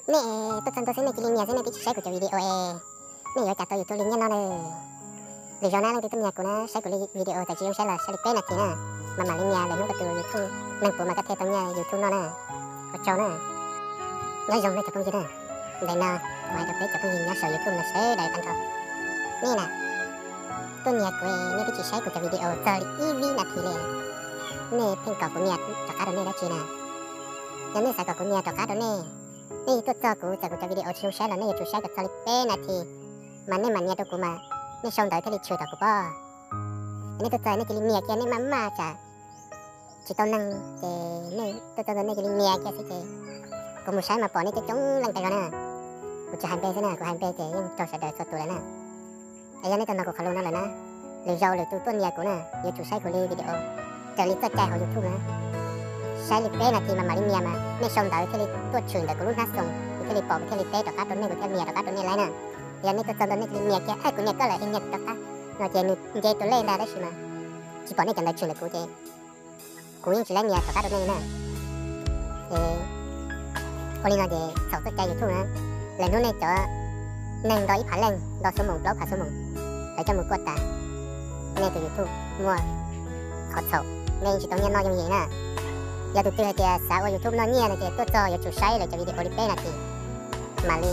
Nej tuaj txog ntua xwb nej cia li nias xwb nej twb tsis saib kuv cov video es nej yuav cas tau YouTube li nyiaj noj na. Lwm zaus na leej twg tuaj nias kuv na saib kuv li video txawm tsis zoo saib los saib li peb nas this na, mas mam li nias lwm hnub koj tus YouTube neeg puv mas koj thiaj tau nyiaj YouTube noj na. Ua tsaug na. Nyob zoo nej cov phooj ywg na, ntawm no kuv hais rau peb cov phooj ywg nyob saum YouTube no sawv daws tag nrho. Nej na, tuaj nias kuv nej twb tsis saib kuv cov video txog li ib vib nas this li, nej pheej kom kuv nias rov qab rau nej dab tsi na? Yog nej xav kom kuv nias rov qab rau nej, nej tuaj txog kuv txawm kuv cov video tsis zoo saib los nej yuav tsum saib kom txog li peb nas this, mas nej mam nias rau kuv mas nej sau ntawv thiaj li tshwm tau kuv pob. Nej tuaj txog nej cia li nias kiag nej maj maj tsam tsis tau neeg ces nej tuaj txog nej cia li nias kiag xwb ces kuv mus saib mas pom nej coob coob leej tas zog na. Kuv tsis hais npe xwb na, kuv hais npe ces yeej raug sawv daws txhua tus lawm na. Es yog nej tau hnov kuv qhov lus no lawm na, lwm zaus lwm tus tuaj nias kuv na yuav tsum saib kuv li video raws li txoj cai hauv YouTube na. Saib li peb nas this mas mam li nias mas nej sau ntawv thiaj li tuaj tshwm ntawm kuv lub hnab xoom, kuv thiaj li pom kuv thiaj li teb rov qab rau nej, kuv thiaj nias rov qab rau nej laib na. Yog nej tuaj txog ntawm nej cia li nias kiag, kuv nias koj lawm es nias rov qab no ces nws nce tus lej ntag tab sis mas tsis pom nej cov ntawv tshwm ntawm kuv ces kuv yeej tsis laib nias rov qab rau nej li na. Es ua li no ces txhaum txoj cai YouTube na. Lwm hnub nej cov neeg nto ib phav leej, nto xuab moos plaub phav xuab moos, lawv coj mus kuaj tas, nej tus YouTube muaj qhov txhaum, nej yeej tsis tau nyiaj noj yooj yim na. Yog tus twg hais tias xav ua YouTube noj nyiaj no ces tuaj txog yuav tsum saib lawv cov video li peb nas this mam li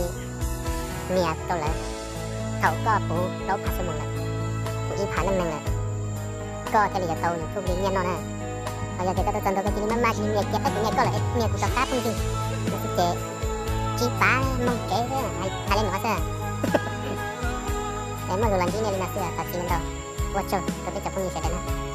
nias tau lawv. Thaum koj puv plaub phav xuab moos lawm, puv ib phav leej neeg lawm, koj thiaj li yuav tau YouTube li nyiaj noj na. Ho yog tias koj tuaj txog ntawm koj cia li maj maj cia li nias kiag, kuv nias koj lawm es nias kuv rov qab phooj ywg, no xwb ces tsis pav moog tsev xwb, hais li no xwb. Es muaj lus los ntsib nej li no xwb, thov txim ntau, ua tsaug rau peb cov phooj ywg sawv daws na.